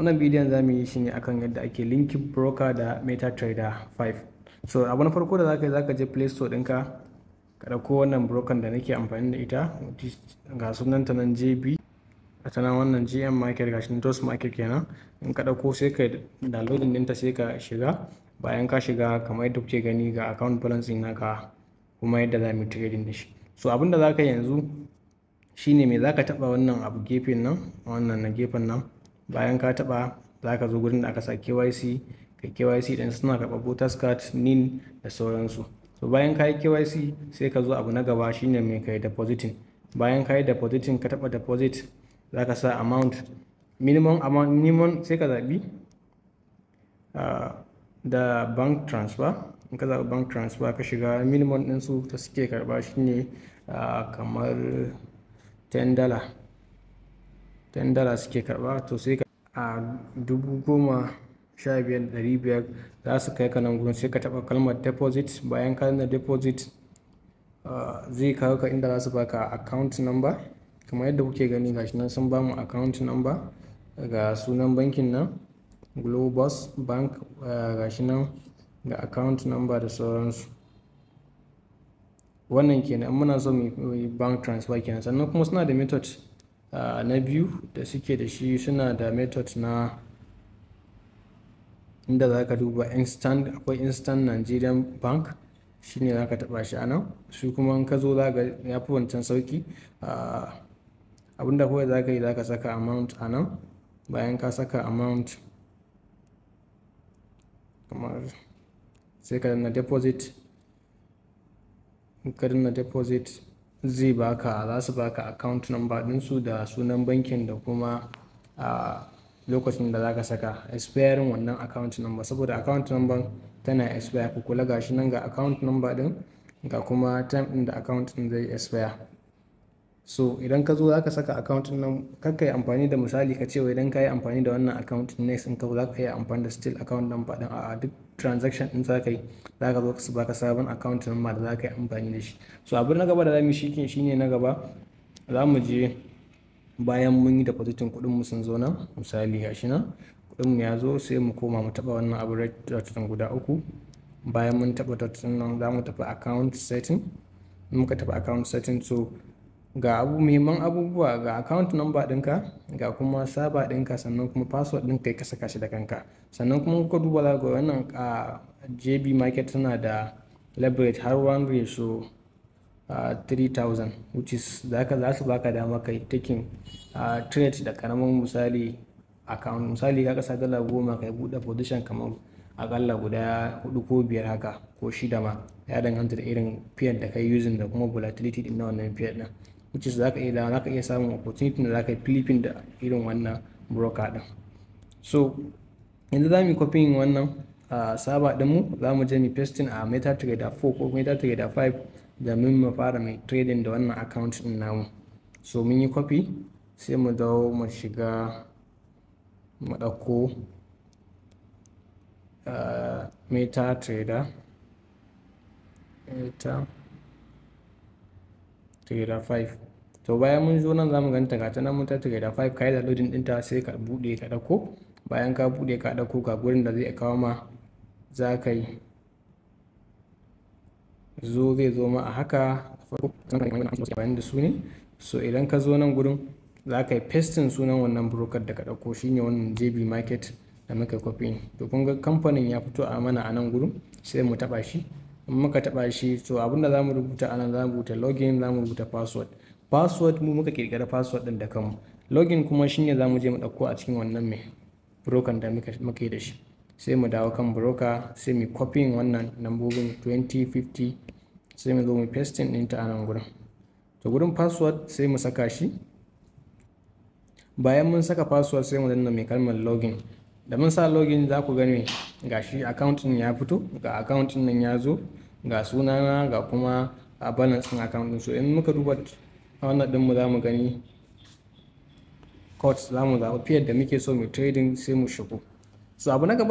Wannan bidiyon za mu yi shi ne akan yadda ake linkin broker da MetaTrader 5. So abu na farko da za ka yi, za ka je Play Store ɗinka, ka ɗauko wannan broker da nake amfani da ita, ga sunanta nan JB, a ta nan wannan GM Market, ga shi Dos Market kenan. In ka ɗauko, sai ka downloading ɗinta, sai ka shiga. Bayan ka shiga, kamar yadda kuke gani, ga account balance ɗin naka, kuma yadda za mu yi trading da shi. So abin da za ka yi yanzu shine me? Za ka taɓa wannan abu gefen nan, wannan na gefen nan. Bayan ka taɓa, za ka zo gurin da aka sa KYC, ka KYC ɗin. Suna karɓar voters card, NIN da sauransu. So bayan ka yi KYC, sai ka zo abu na gaba, shine mai kai depositing. Bayan ka yi depositing, ka taɓa deposit, za ka sa amount, minimum amount, minimum. Sai ka zaɓi da bank transfer. In ka zaɓi bank transfer, ka shiga, minimum ɗinsu da suke karɓa shine kamar $10, $10 suke karɓa. To sai ka a 15,500, za su kai ka nan gurin, sai ka taɓa kalmar deposit. Bayan ka danna deposit, zai kawo ka inda za su baka account number. Kamar yadda kuke gani, gashi nan sun bamu account number, ga sunan bankin nan, Globus Bank, gashi nan ga account number da sauransu. Wannan kenan muna so mu yi bank transfer kenan. Sannan kuma suna da method na biyu da suke da shi. Suna da method na inda za ka duba instant, akwai Instant Nigerian Bank, shine za ka taba shi a nan. Su kuma in ka zo, za ka ya fi wancan sauki. Abinda kawai za ka yi, za ka saka amount a nan. Bayan ka saka amount, kamar sai ka danna deposit. In ka danna deposit, zai baka, za su baka account number ɗinsu da sunan bankin da kuma a lokacin da za ka saka expiring wannan account number, saboda account number tana expire. Ku kula, gashi nan, ga account number ɗin, ga kuma time ɗin da account ɗin zai expire. So idan ka zo za ka saka account ɗin nan, kar ka yi amfani da, misali ka ce wai idan ka yi amfani da wannan account ɗin, next in ka zo za ka iya amfani da still account number ɗin. A duk transaction ɗin za ka yi, za ka zo su baka sabon account number da za ka yi amfani da shi. So abu na gaba da za mu yi shine, na gaba za mu je, bayan mun yi depositing, kuɗin mu sun zo nan, misali gashi nan kuɗin mu ya zo, sai mu koma mu taɓa wannan abu red dot ɗin guda uku. Bayan mun taɓa dot ɗin nan, za mu tafi account setting. In muka tafi account setting, so ga abu muhimman abubuwa: ga account number ɗinka, ga kuma server ɗinka, sannan kuma password ɗinka ka saka shi da kanka. Sannan kuma kuka duba, za ga wannan a JB Market tana da leverage har 1 ratio 3000, which is zaka za su baka dama kai taking trade da karamin misali account. Misali ka kasa $10, kai buɗe position kamar akalla guda hudu ko biyar haka, ko shida ma, ya danganta da irin pair da kai using da kuma volatility din na wannan pair din, which is zaka iya samun opportunity da zaka yi flipping da irin wannan broker din. So yanzu za mu yi copying wannan server ɗinmu, za mu je mu pasting a MetaTrader 4 ko MetaTrader 5 domin mu fara mai trading da wannan account din namu. So mun yi copy, sai mu dawo mu shiga, mu ɗauko MetaTrader 5. To bayan mun zo nan, za mu ganta, ga ta nan MetaTrader 5. Ka yi downloading ɗinta, sai ka buɗe ka ɗauko. Bayan ka buɗe ka ɗauko, ga gurin da zai kawo ma. Za ka yi zo, zai zo ma a haka amfani da su ne. So idan ka zo nan gurin, za ka yi pasting sunan wannan broker da ka ɗauko, shine wannan JB Market da muka copy. To kun ga kamfanin ya fito a mana a nan gurin, sai mu taɓa shi. In muka taɓa shi, to abinda za mu rubuta a nan, za mu rubuta login, za mu rubuta password. Password mu muka ƙirƙira password ɗin da kanmu. Login kuma shine za mu je mu ɗauko a cikin wannan mai broker da muka yi da shi. Sai mu dawo kan broker, sai mu copying wannan lambobin 2050, sai mu zo mu pasting ɗinta a nan gurin. To gurin password sai mu saka shi. Bayan mun saka password, sai mu danna mai kalmar login. Da mun sa login, za ku gani ga shi account ɗin ya fito, ga account ɗin nan ya zo, ga sunana, ga kuma a balance ɗin account ɗin. So in muka duba wannan ɗin mu, za mu gani quotes, za mu zaɓi pair da muke so mu trading, sai mu shigo. So abu na gaba